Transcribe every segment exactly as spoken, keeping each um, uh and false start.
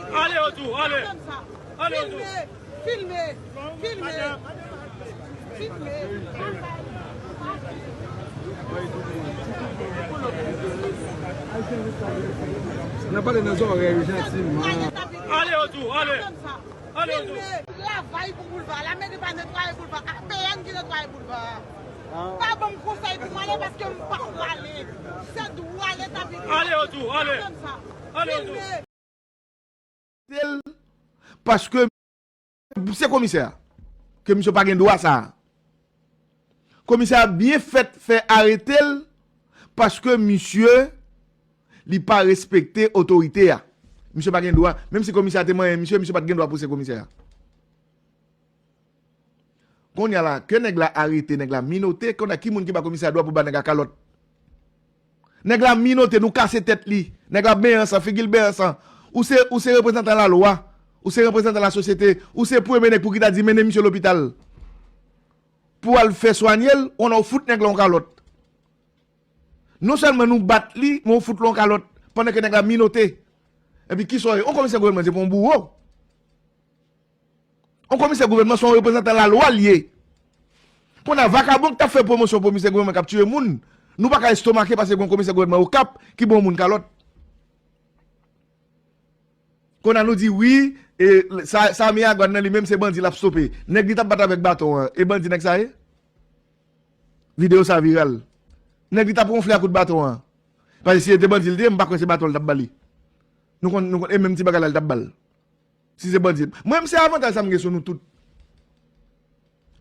Ale, Odou, ale. Ale, Odou. Filme, filme, filme, filme. N ap pale nan zòrèy yo jantiman. Ale, Odou, ale. Ale, Odou. Filme. Travay pou boulva. Lameri pa netwaye boulva. A P N ki netwaye boulva. Pa ban m konsèy pou m ale paske m pa prale. Se dwa Leta vini. Ale, Odou, ale. Ale, Odou. Filme. Tel, paske se komisè a, ke misye pa gen dwa sa a. Komisè a byen fèt fè arete l paske misye, li pa respekte otorite a. Misye pa gen dwa, menm si komisè a te manyen misye, misye pa t gen dwa pouse komisè a. Kounye a la, ke nèg la arete, nèg la minote, kounye a ki moun ki ba komisè a dwa pou ba nèg la kalòt? Nèg la minote, nou kase tèt li. Nèg la benyen san, figi l benyen san. Ou se, ou se reprezantan lalwa. Ou se reprezantan lasosyete. Ou se premye nèg pou ki ta di mennen misye lopital. Pou al fè swanye l, ou fout nèg la yon kalòt. Non sèlman nou bat li, men ou fout l yon kalòt. Pandan ke nèg la minote. Epi kisa w ye? Yon komisè gouvènman, se pou yon bouro. Yon komisè gouvènman se yon reprezantan lalwa l ye. Kounye a vakabon k t ap fè pwomosyon komisè gouvènman k ap tiye moun, nou pa ka estomake paske gen yon komisè gouvènman Okap ki ba yon moun kalòt. Kounye a nou di wi, e, sa, sa Miragwàn nan li menm se bandi l ap stope. Nèg li t ap bat avèk baton an, e bandi nèg sa ye? Videyo sa viral. Nèg li t ap wonfle a kout baton an. Paske si se te bandi l te ye, m pa kwè se baton l t ap ba li. Nou konn, nou konn, e menm ti bagay la l t ap ba l. Si se bandi. Mwen, m se avantaj sa m gen sou nou tout.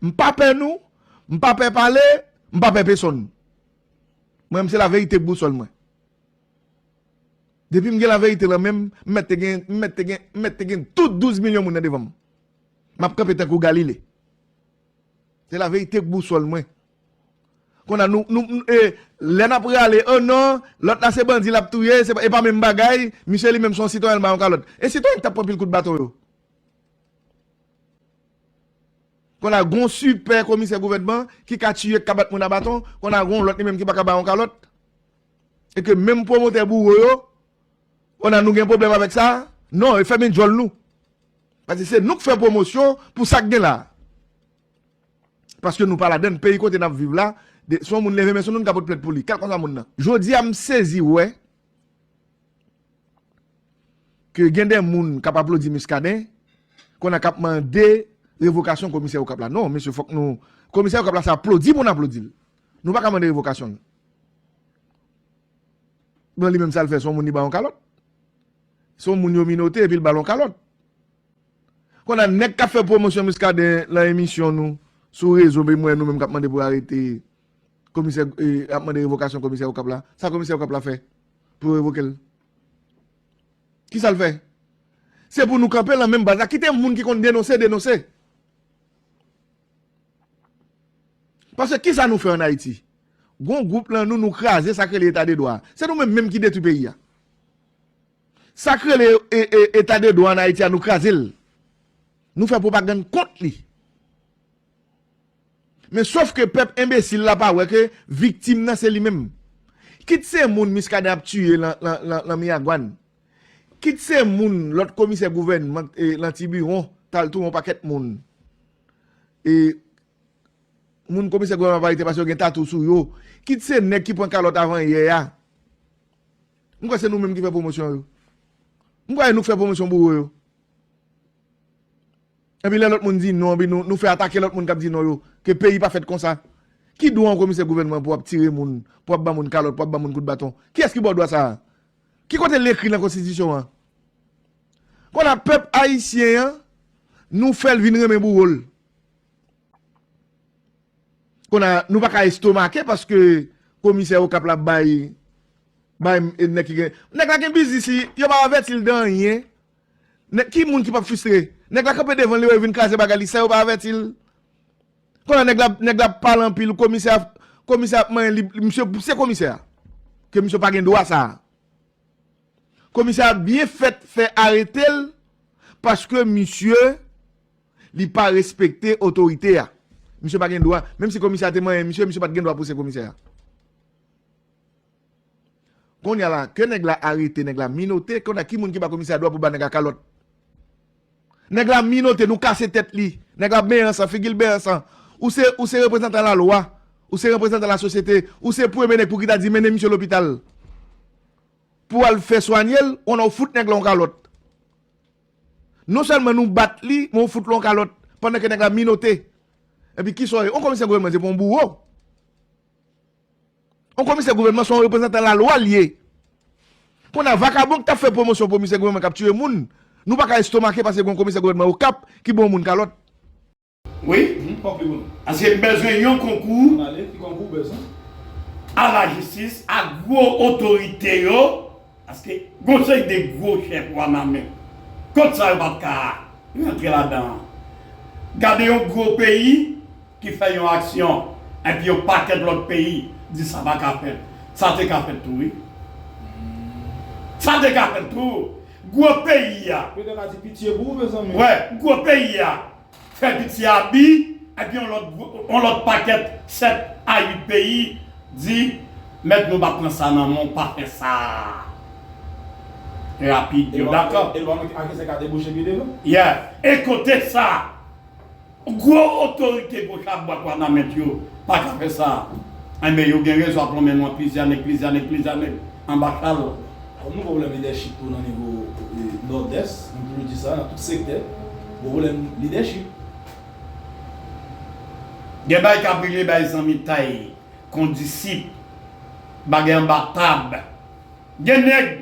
M pa pè nou, m pa pè pale, m pa pè pesonn. Mwen, m se laverite k bousòl mwen. Depi m gen laverite lan men m, m mèt te gen, m mèt te gen, m mèt te gen tout douz milyon moun nan devan m. M ap kanpe tankou Galile. Se laverite k bousòl mwen. Kounye a nou, nou, nou, e, lè n ap rale, o non, lòt la se bandi l ap touye, se pa, e pa menm bagay, misye li menm se yon sitwayen l ba yon kalòt. E sitwayen k t ap pran pil kout baton yo. Kounye a gon sipè komisè gouvènman ki ka tiye, k ka bat moun a baton, kounye a gon lòt li menm ki pa ka ba yon kalòt. E ke menm pwomotè bouro yo, kounye a nou gen pwoblèm avèk sa? Non, e fèmen djòl nou. Paske se nou k fè pwomosyon pou sa k gen la. Paske nou pa ladann, peyi kote n ap viv la, de, si yon moun leve men sou nou, n ka pot plent pou li, kèlkanswa moun nan. Jodi a, m sezi wè ke gen de moun k ap aplodi Muscadin, kounye a k ap mande revokasyon komisè Okap la. Non, mesye, fòk nou, komisè Okap la, se aplodi pou n aplodi l. Nou pa ka mande revokasyon l. Bon, li menm sa l fè, se yon moun li ba yon kalòt. Se yon moun yo minote epi l ba l yon kalòt. Kounye a nèg k ap fè pwomosyon Muscadin lan emisyon nou sou rezo, men mwen nou menm k ap mande pou arete komisè, e, ap mande revokasyon komisè Okap la. Sa komisè Okap la fè pou yo revoke l? Kisa l fè? Se pou nou kanpe lan menm baz la. Kite moun ki konn denonse, denonse. Paske kisa nou fè ann Ayiti? Gon gwoup lan nou, nou kraze sa k rele eta de dwa. Se nou menm menm ki detwi peyi a. Sa k rele, e, e, eta de dwa ann Ayiti a, nou kraze l. Nou fè pwopagann kont li. Men sòf ke pèp enbesil la pa wè ke viktim nan se li menm. Kit se moun Muscadin ap tiye lan, lan, lan, lan Miragwàn. Kit se moun lòt komisè gouvènman, e, lan Tibiwon, t al touye yon pakèt moun. E moun komisè gouvènman pa rete paske yo gen tatou sou yo. Kit se nèg ki pran kalòt avan yè a. M kwè se nou menm ki fè pwomosyon yo. M kwè e nou k fè pwomosyon bouro yo. Epi lè lòt moun di non, epi nou, nou fè atake lòt moun k ap di non yo, ke peyi pa fèt konsa. Ki dwa yon komisè gouvènman pou w ap tire moun, pou w ap ban moun kalòt, pou w ap ban moun kout baton? Kiyès ki ba w dwa sa a? Ki kote l ekri nan konstitisyon an? Kounye a pèp ayisyen an, nou fè l vin renmen bouro l. Kounye a, nou pa ka estomake paske komisè Okap la bay, bay, e, nèg ki gen, nèg la gen biznis li, yo pa avèti l de anyen. Nèg, ki moun ki p ap fristre? Nèg la kanpe devan l, li wè yo vin kraze bagay li san yo pa avèti l. Kounye a nèg la, nèg la ap pale anpil, komisè a, komisè a ap manyen li, misye, se komisè a. Ke misye pa gen dwa sa a. Komisè a byen fèt fè arete l paske misye, li pa respekte otorite a. Misye pa gen dwa, menm si komisè a te manyen misye, misye pa t gen dwa pouse komisè a. Kounye a la, ke nèg la arete, nèg la minote, kounye a ki moun ki ba komisè a dwa pou ba nèg la kalòt? Nèg la minote, nou kase tèt li. Nèg la benyen san, figi l benyen san. Ou se, ou se reprezantan lalwa. Ou se reprezantan lasosyete. Ou se premye nèg pou ki ta di mennen misye lopital. Pou al fè swanye l, ou fout nèg la yon kalòt. Non sèlman nou bat li, men ou fout l yon kalòt. Pandan ke nèg la minote. Epi kisa w ye? Yon komisè gouvènman se pou yon bouro. Yon komisè gouvènman se yon reprezantan lalwa l ye. Kounye a, vakabon k t ap fè pwomosyon komisè gouvènman k ap tiye moun, nou pa ka estomake paske gen yon komisè gouvènman Okap ki ba yon moun kalòt. Wi. Paske m bezwen yon konkou a lajistis, a gwo otorite yo, paske gon seri de gwo chèf Wanament, kont sa yo pa t ka rantre ladan an. Gade yon gwo peyi ki fè yon aksyon, epi yon pakèt lòt peyi di sa pa ka fèt. Sa te ka fèt tou, wi. Sa te ka fèt tou. Gwo peyi a. Yo te ka di pitye pou ou, mezanmi. Wè, gwo peyi a. Fè pitye abi, epi yon lòt, yon lòt pakèt sèt a uit peyi di, mèt nou pa pran sa nan men w, pa fè sa. Rapid, yo dakò. E lwa nou ak sa ka debouche pi devan? Yeah. E kote sa? Gwo otorite gwo chabwat Wanament yo pa ka fè sa. Enben, yo gen rezon ap lonmen nou an plizyè nèg, plizyè nèg, plizyè nèg anba chal. Kòm nou gen pwoblèm lidèchip tou nan nivo, eh, Nòdès, nou toujou di sa, nan tout sektè, gwo pwoblèm lidèchip. Gen bagay k ap rele bay zanmitay, kondisip, bagay anba tab. Gen nèg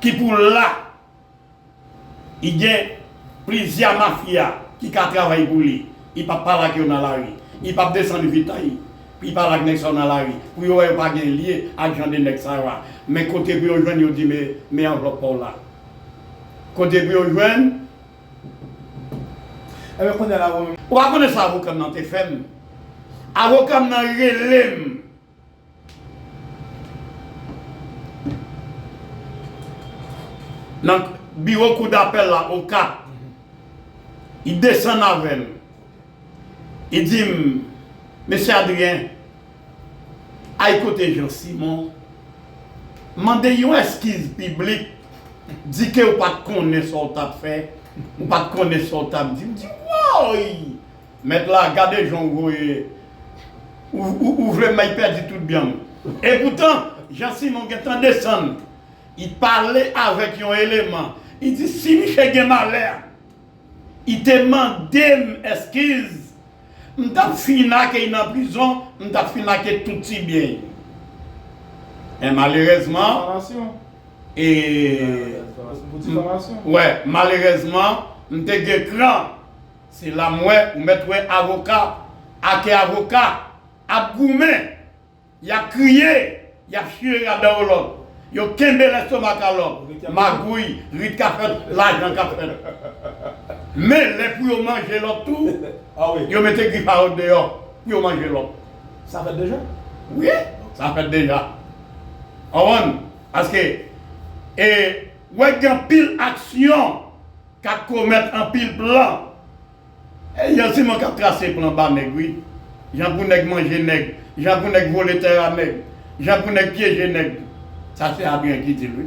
ki pou la, li gen plizyè mafya ki ka travay pou li. Li p ap pale ak yo nan lari. Li p ap desann Vitay. Li pale ak nèg sa yo nan lari. Pou yo wè yo pa gen lye ak jan de nèg sa yo a. Men kote pou yo jwenn, yo di, men, men anvlòp pa w la. Kote pou yo jwenn? Ebyen, kounye a la, ou menm. Ou pa konnen sa avoka m nan te fè m? Avoka m nan rele m nan biwo kou dapèl la, Okap. Li desann avè m. Li di m, mesye Adrien, al kote Jean Simon, mande yon eskiz piblik, di ke ou pa t konnen sa w t ap fè, ou pa t konnen sa w t ap di. M di, woy! Mèt la, gade jan w voye. Ou, ou, ou vle m al pèdi tout byen m. Epoutan, Jean Simon gentan desann. Li pale avèk yon eleman. Li di, si misye gen malè, li te mande m eskiz, m t ap fin ake l nan prizon, m t ap fin ake tout ti byen l. Men malerèzman, e, pou difamasyon. Wè, malerèzman, m te gen kran. Se la m wè, ou mèt wè avoka, ake avoka ap goumen, y ap kriye, y ap chire radan w lòt, yo kenbe lèstomak a lòt, magouy, rit k ap fèt, lajan k ap fèt. Men lè pou yo manje lòt tou, yo mete grif a yo deyò pou yo manje lòt. Sa fèt deja? Wi, sa fèt deja. Konprann? Paske, e, wè gen anpil aksyon k ap komèt anpil plan. E Jean Simon k ap trase plan ba nèg, wi. Jan pou nèg manje nèg, jan pou nèg vole tè a nèg, jan pou nèg pyeje nèg. Sa se Adrien ki di l, wi.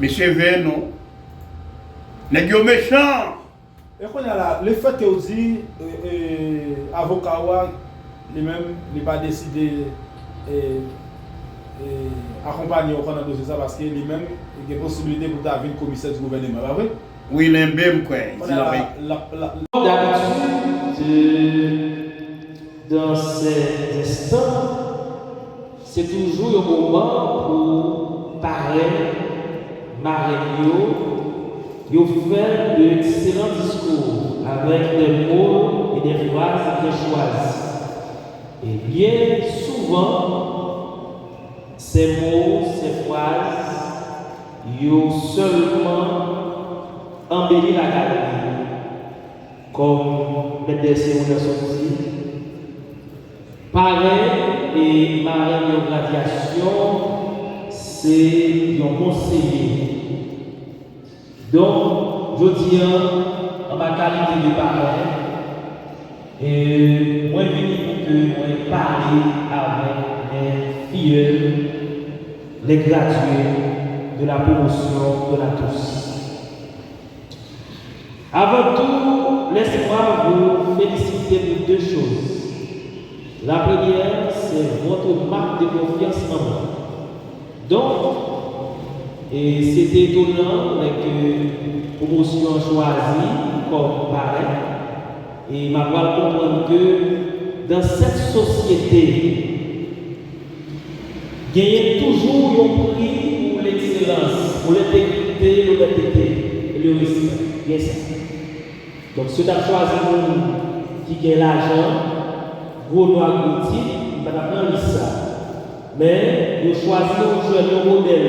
Mesye, veye non. Nèg yo mechan. E kounye a la, lefètke w di, e, e, avoka w a, li menm, li pa deside, e, e, akonpanye w ankò nan dosye sa, paske li menm, li gen posiblite pou l ta vin komisè di gouvèneman, pa vre? Wi, Lenbe, m kwè. Kounye a la, l ap, l ap, l ap. Comme d'habitude, euh, dans ces instants, se toujou yon moman pou parenn, marenn yo, yo fè de excellents discours avec des mots et des phrases bien choisis. Et bien souvent, ces mots, ces phrases, yo sèlman anbeli lagad li. Kòm mèt dè seremoni a sot di, parenn e marenn yon gradyasyon, se yon monseye. Donk, jodi a, anba kalite de parenn, e mwen vini pou ke mwen pale avèk men fiyèl Les gradués de la promotion de la Tours. Avant tout, laissez-moi vous féliciter pour deux choses. La première, c'est votre marque de confiance en moi. Donk, e, se te etonan lè ke pwomosyon an chwazi m kòm parenn, e m ap pral konprann ke dans cette société, genyen toujou yon pri pou lekselans, pou lentegrite, lonnètete e le respè. Gen sa. Donk, si yo t ap chwazi moun ki gen lajan, gwo non ak gwo tit, m pa t ap nan lis sa. Men, yo chwazi yon jèn, yon modèl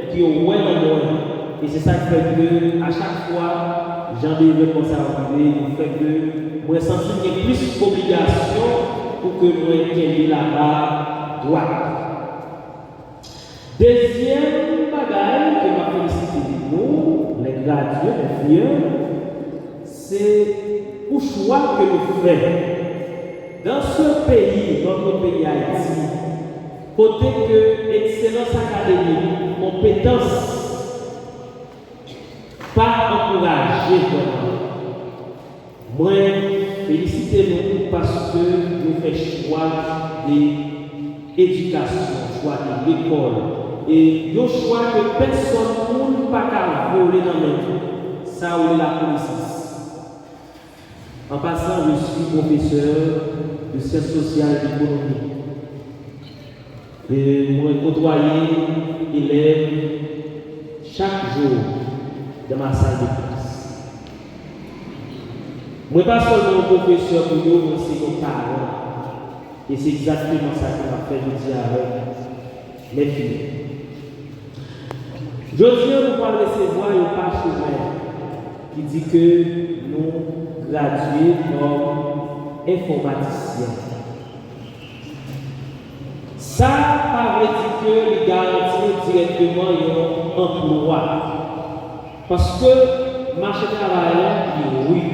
ke yo wè nan mwen. E se sa k fè ke, a chak fwa, jan de evènman sa yo rive, yo fè ke mwen santi m gen plis obligasyon pou ke mwen kenbe laba dwat. Dezyèm bagay ke m ap felisite nou, les gradués, les fiers, se pou chwa ke nou fè. Dans ce pays, notre pays Haïti, kote ke ekselans akademik, konpetans pa ankouraje vrèman. Mwen felisite nou paske nou fè chwa de edikasyon, chwa de lekòl, e yon chwa ke pèsòn moun pa ka vole nan men nou. Sa yo rele lakonesans. En passant, je suis professeur de sciences sociales et d'économie. E mwen kotwaye elèv chak jou dans ma salle de classe. Mwen pa sèlman yon pwofesè pou yo, mwen se yon paran. E se egzakteman sa ke m ap fè jodi a avèk mes filles. Jodi a, nou pral resevwa yon pachemè ki di ke nou gradye kòm enfòmatisyen. Sa pa vle di ke li garanti nou dirèkteman yon anplwa. Paske mache travay la, li rid,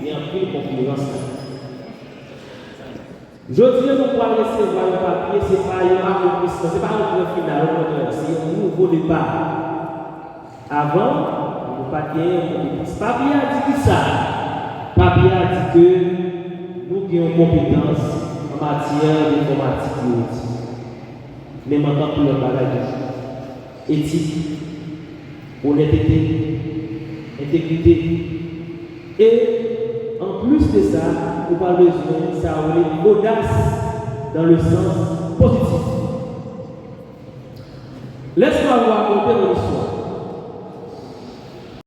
gen anpil konkirans la. Jodi a, nou pral resevwa yon papye, se pa yon akonplisman, se pa yon pwen final, okontrè, se yon nouvo depa. Avan, nou pa t genyen yon konpetans. Papye a di ki sa? Papye a di ke nou gen yon konpetans an matyè enfòmatik yo di. Men manke anpil lòt bagay toujou. Etik, onètete, entegrite. E, an plis de sa, ou pral bezwen sa yo rele odas dans le sens positif. Laisse-moi vous raconter mon histoire.